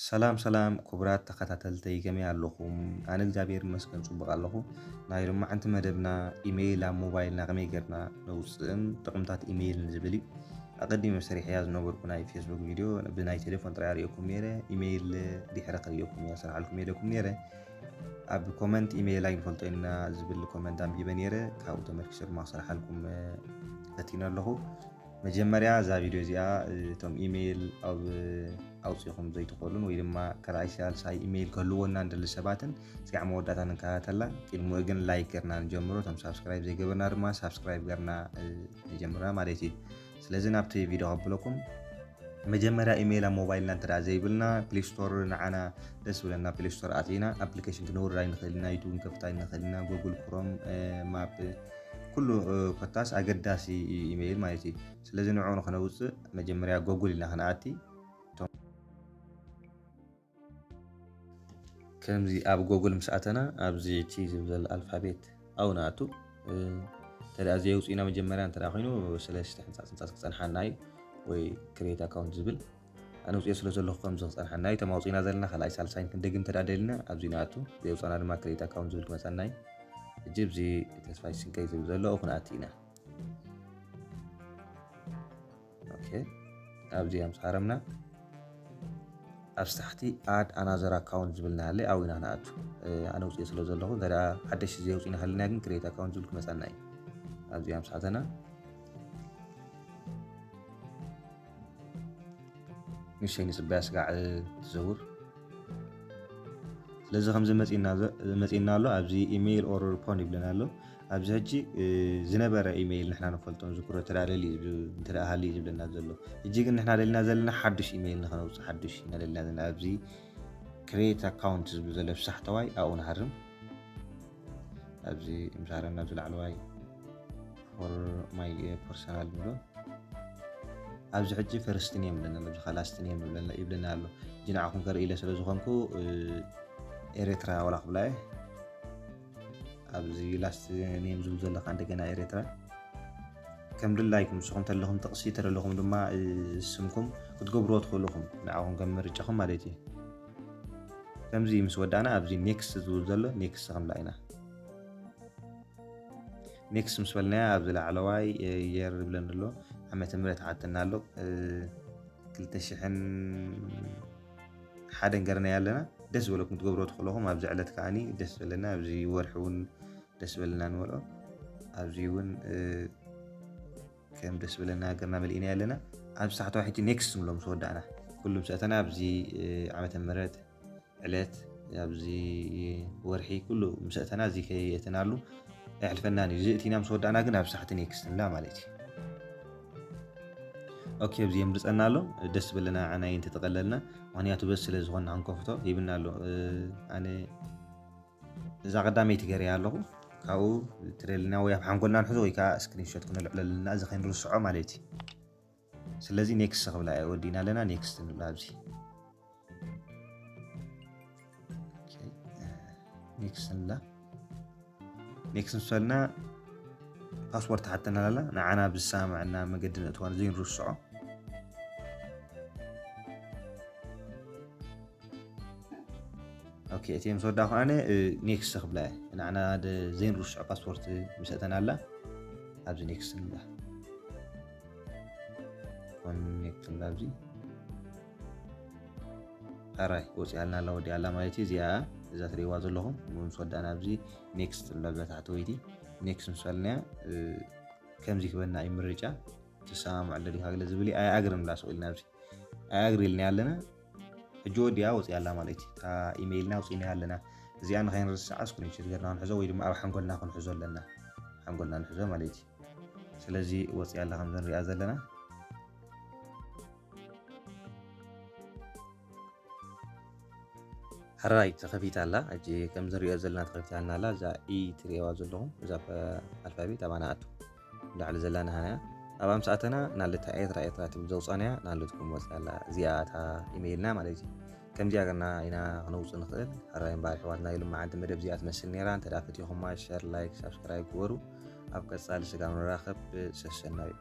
ሰላም ሰላም ክቡራት ተኸታተልተይ፣ ከመይ ኣለኹም? ኣነ እግዚኣብሔር ይመስገን ጽቡቕ ኣለኹ። ናይ ሎማዓንቲ መደብና ኢሜይል ኣብ ሞባይልና ከመይ ጌርና ነውጽእን ጥቕምታት ኢሜይልን ዝብል እዩ። ኣቐዲመ ሰሪሐያ ዝነበርኩ ናይ ፌስቡክ ቪድዮ ብናይ ቴሌፎን ጥራይ ኣርእየኩም ነይረ። ኢሜይል ድሕሪ ከርእየኩም እያ ሰራሓልኩም ነይረኩም ነይረ። ኣብ ኮመንት ኢሜይል ኣይንፈልጦ ኢና ዝብል ኮመንት ኣንቢበ ነይረ። ካብኡ ተመርኪሰ ድማ ክሰርሓልኩም ፈቲነ ኣለኹ። መጀመርያ እዛ ቪድዮ እዚኣ እቶም ኢሜይል ኣብ ኣውፂኹም ዘይትኽእሉን ወይ ድማ ካልኣይ ሳልሳይ ኢሜይል ክህልዎ እና እንደሊ ሰባትን እስካዕ መወዳእታ ንከታተላ። ቅድሚኡ ግን ላይክ ገርና ንጀምሮ። እቶም ሳብስክራይብ ዘይገበርና ድማ ሳብስክራይብ ገርና ንጀምራ ማለት እዩ። ስለዚ ናብቲ ቪድዮ ከብለኩም። መጀመርያ ኢሜይል ኣብ ሞባይልና እንተ ዘይብልና ፕሌስቶር ንዓና ደስ ብለና ፕሌስቶር ኣትና ኣፕሊኬሽን ክንውርድ ኣይንኽእል ኢና፣ ዩቱብ ክንከፍት ኣይንኽእል ኢና፣ ጉግል ክሮም፣ ማፕ፣ ኩሉ ኮታስ ኣገዳሲ እዩ ኢሜይል ማለት እዩ። ስለዚ ንዕኡ ንክነውፅእ መጀመርያ ጎጉል ኢልና ክንኣቲ። ከምዚ ኣብ ጎጉል ምስ ኣተና ኣብዚ ቲ ዝብል ዘሎ ኣልፋቤት ኣብኡ ንኣቱ። እንተ ደኣ ዘየውፅእና መጀመርያ እንተ ደኣ ኮይኑ ሰለስተ ሕንፃፅ ሕንፃፅ ክፀንሓና እዩ፣ ወይ ክሬት ኣካውንት ዝብል ኣነ ውፅኦ ስለ ዘለኹ ከምዚ ክፀንሓና እዩ። እቶም ኣውፅእና ዘለና ካልኣይ ሳልሳይን ክንደግም እንተ ደኣ ደሊና ኣብዚ ንኣቱ፣ ዘየውፃና ድማ ክሬት ኣካውንት ዝብል ክመፀና እዩ። ሕጂ ኣብዚ ተስፋይ ስንቀይ ዝብል ዘሎ ኣብኡ ክንኣቲ ኢና። ኦኬ፣ ኣብዚኣ ምስ ሃረምና ኣብ ታሕቲ ኣድ ኣናዘር ኣካውንት ዝብል እናሃለ ኣብኡ ኢና ንኣቱ። ኣነ ውፅኦ ስለ ዘለኹ እንተ ደኣ ሓደሽ ዘየውፅእና ሃልና ግን ክሬት ኣካውንት ዝብል ክመፀና እዩ። ኣብዚኣ ምስ ኣተና ንእሽተይ ንፅበያ ስጋዕ ትዘውር። ስለዚ ከምዚ መፂና ኣሎ። ኣብዚ ኢሜይል ኦር ፎን ይብለና ኣሎ። ኣብዚ ሕጂ ዝነበረ ኢሜይል ንሕና ንፈልጦ ንዝክሮ ተዳለሊ እንተደኣ ሃልዩ ዝብለና ዘሎ። ሕጂ ግን ንሕና ደልና ዘለና ሓዱሽ ኢሜይል ንኸነውፅእ ሓዱሽ ኢና ደልና ዘለና። ኣብዚ ክሬት ኣካውንት ዝብል ዘሎ ብሳሕተዋይ ኣብኡ ንሃርም። ኣብዚ ምሳረና ኣብዚ ላዕለዋይ ፎር ማይ ፐርሰናል ንብሎ። ኣብዚ ሕጂ ፈርስት ኔም ይብለና ኣሎ፣ ኣብዚ ላስት ኔም ይብለና ኣሎ። ሕጂ ንዓኹም ከርኢ ኢለ ስለ ዝኾንኩ ኤሬትራ ወላ ክብላ እየ። ኣብዚ ላስት ኔም ዝብል ዘለካ እንደገና ኤሬትራ ከም ድላይኩም ንስኹም ተለኹም ጥቕሲ ተደለኹም ድማ ስምኩም ክትገብርዎ ትኽእሉ ኢኹም፣ ንዓኹም ከም ምርጫኹም ማለት እዩ። ከምዚ ምስ ወዳእና ኣብዚ ኔክስት ዝብል ዘሎ ኔክስት ክንብላ ኢና። ኔክስት ምስ በልናያ ኣብዚ ላዕለዋይ የር ዝብለኒ ዘሎ ዓመተ ምህረት ሓተና ኣሎ። ክልተ ሽሕን ሓደን ገርናያ ኣለና። ደስ ዝበለኩም ትገብሮ ትኽእሉ ኢኹም። ኣብዚ ዕለት ከዓኒ ደስ ዝበለና፣ ኣብዚ ወርሒ እውን ደስ ዝበለና ንመልኦ። ኣብዚ እውን ከም ደስ ዝበለና ገርና መሊእና ኣለና። ኣብዚ ታሕተዋይ ሕጂ ኔክስት ንብሎ ምስ ወዳእና ኩሉ ምስ ኣተና ኣብዚ ዓመተ ምህረት ዕለት ኣብዚ ወርሒ ኩሉ ምስ ኣተና እዚ ከየእተናሉ ኣይሕልፈናን እዩ። እዚ እቲና ምስ ወዳእና ግን ኣብ ሳሕቲ ኔክስት ንብላ ማለት እዩ። ኦኬ፣ ኣብዚ የምርፀና ኣሎ። ደስ ዝበለና ዓናይ እንተጠቐለልና፣ ምክንያቱ በዚ ስለ ዝኾንና ክንከፍቶ ሂብና ኣሎ። ኣነ እዛ ቀዳመይቲ ገርያ ኣለኹ። ካብኡ ትደልና ወይ ኣብ ሓንጎልና ንሕዞ ወይ ከዓ ስክሪንሾት ክነልዕለልና እዚ ከይንርስዖ ማለት እዩ። ስለዚ ኔክስት ክብላ እየ ወዲእና ኣለና። ኔክስት ንብላ ኣብዚ ኔክስት ንብላ። ኔክስት ምስ በልና ፓስፖርት ትሓተና ኣላ። ንዓና ብዝሰማምዐና መገዲ ንእትዋን ዘይንርስዖ። ኦኬ፣ እቲ ምስ ወዳእኩ ኣነ ኔክስት ክብላ እየ። ንዓና ዘይንርስዖ ፓስፖርት ምስ ኣተና ኣላ ኣብዚ ኔክስት ንብላ። ኮኔክት ንብላ ኣብዚ ሕራይ ወፂኣልና ኣላ፣ ወዲኣ ኣላ ማለት እዩ። እዚኣ እዛ ትሪእዋ ዘለኹም ምስ ወዳእና ኣብዚ ኔክስት ንብላ፣ እዛ ታሕተወይቲ ኔክስት ምስ በልናያ ከምዚ ክበና እዩ ምርጫ። ትሰማምዐሉ ዲኻ ገለ ዝብል እዩ። ኣይ ኣግሪ ንብላ ስቕ ኢልና ኣብዚ ኣይ ኣግሪ ኢልና ኣለና። ሕጂ ወዲኣ ወፂኣ ኣላ ማለት እዩ። እታ ኢሜይልና ኣውፂእናያ ኣለና። እዚኣ ንኸይንርስዓ ስክሪንሾት ገርና ክንሕዞ ወይ ድማ ኣብ ሓንጎልና ክንሕዞ ኣለና። ሓንጎልና ንሕዞ ማለት እዩ። ስለዚ ወፂኣ ኣላ ከምዚ ንሪኣ ዘለና። ሕራይ ተኸፊታ ኣላ። ሕጂ ከም ዝሪኦ ዘለና ተኸፊታ ኣላ። እዛ ኢ ትሪእዋ ዘለኹም እዛ ኣልፋቤት ኣባና ኣቱ ላዕሊ ዘላ ንሃያ ኣብ ኣምሳእተና ናለታ ኤርትራ ኤርትራ ትብል ዘውፃናያ ናለትኩም ወፂኣ ኣላ። እዚኣ እታ ኢሜይልና ማለት እዩ። ከምዚኣ ገርና ኢና ክነውፅእ ንኽእል። ሕራይ እምበኣር ኣሕዋትና፣ ኢሉ መዓልቲ መደብ እዚኣ ትመስል ነይራ። እንተ ደኣ ፈቲኹማ ሸር፣ ላይክ፣ ሳብስክራይብ ግበሩ። ኣብ ቀፃሊ ስጋብ ንራኸብ ሰሰናዩ።